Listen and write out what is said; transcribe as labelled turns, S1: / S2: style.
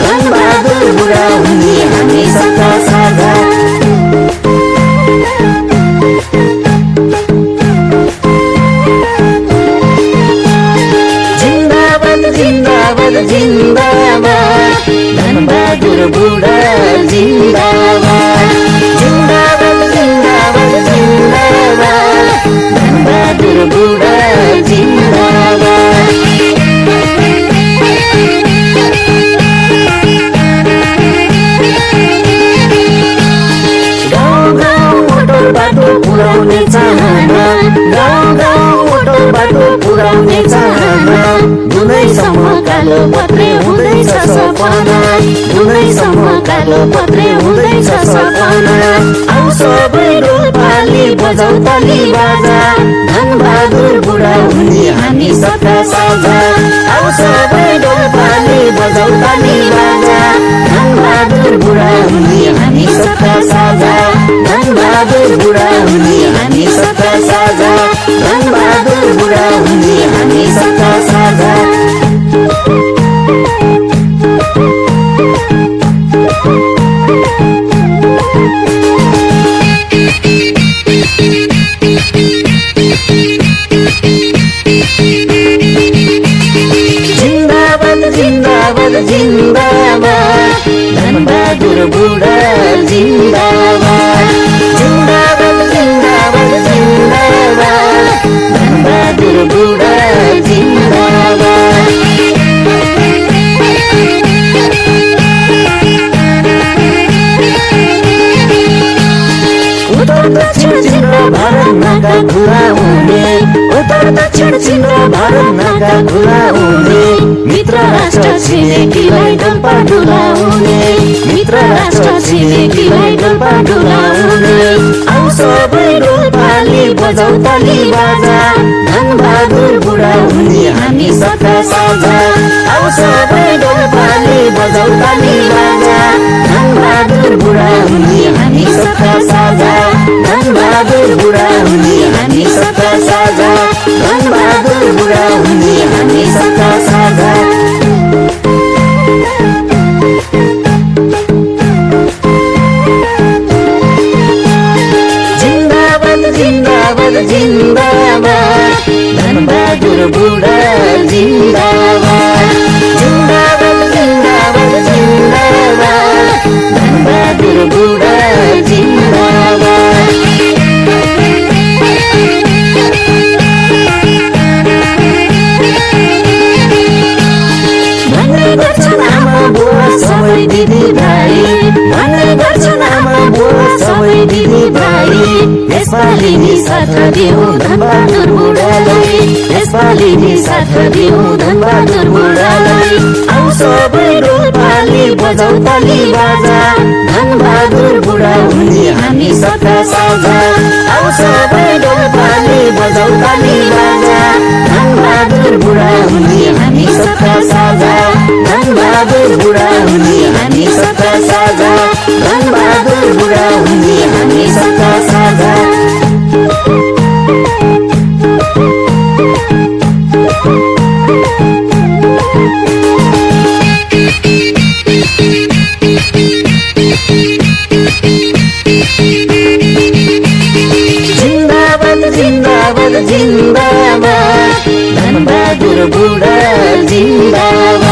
S1: धनबहादुर बुढा हुने हामी सबका साझा। जिन्दाबाद जिन्दाबाद जिन्दाबाद धनबहादुर बुढा जिन्दाबाद। जिन्दाबाद जिन्दाबाद जिन्दाबाद धनबहादुर बुढा जिन्दाबाद। गाउँ गाउँ मोटर बाटो पुर्याउने चाहना, गाउँ गाउँ मोटर बाटो पुर्याउने चाहना, दुलैसम्म कालो पत्रे हुँदैछ सपना, दुलैसम्म कालो पत्रे हुँदैछ सपना। आऊ सबै डोलपाली बजाऊ ताली बाजा, धनबहादुर बुढा हुने हामी सबका साझा। आऊ सबै डोलपाली बजाऊ ताली बाजा, धनबहादुर बुढा हुने हामी सबका साझा। धनबहादुर बुढा हुने हामी सबका साझा। धनबहादुर बुढा हुने हामी सबका साझा। जिन्दाबाद जिन्दाबाद जिन्दाबाद धनबहादुर बुढा जिन्दाबाद। जिन्दाबाद जिन्दाबाद जिन्दाबाद धनबहादुर बुढा जिन्दाबाद। उत्तर दक्षिण चिन्ह भारत नाका खुला हुने, उत्तर दक्षिण चिन्ह भारत नाका खुला हुने, मित्र राष्ट्र छिमेकीलाई डम्पा डुलाउने, मित्र राष्ट्र छिमेकीलाई डम्पा डुलाउने। आऊ सबै डोलपाली बजाऊ ताली बाजा, धनबहादुर बुढा हुने हामी सबका साझा। आऊ सबै डोलपाली बजाऊ ताली बाजा, धनबहादुर बुढा हुने हामी सबका साझा। धनबहादुर बुढा हुने हामी सबका साझा। धनबहादुर बुढा हुने हामी सबका साझा। जिन्दाबाद जिन्दाबाद जिन्दाबाद धनबहादुर बुढा जिन्दाबाद। जिन्दाबाद जिन्दाबाद जिन्दाबाद धनबहादुर बुढा जिन्दाबाद। भन्ने गर्छन् आमा बुवा सबै दिदी भाइ, भन्ने गर्छन् आमा बुवा सबै दिदी भाइ, यसपालि नि साथ दिउँ धनबहादुर बुढालाई, यसपालि नि साथ दिउँ धनबहादुर बुढालाई। आऊ सबै डोलपाली बजाऊ ताली बाजा, धनबहादुर बुढा हुने हामी सबका साझा। आऊ सबै डोलपाली बजाऊ ताली बाजा, धनबहादुर बुढा हुने हामी सबका साझा। धनबहादुर बुढा हुने हामी सबका साझा। धनबहादुर बुढा हुने हामी सबका साझा। जिन्दाबाद जिन्दाबाद जिन्दाबाद धनबहादुर बुढा जिन्दाबाद।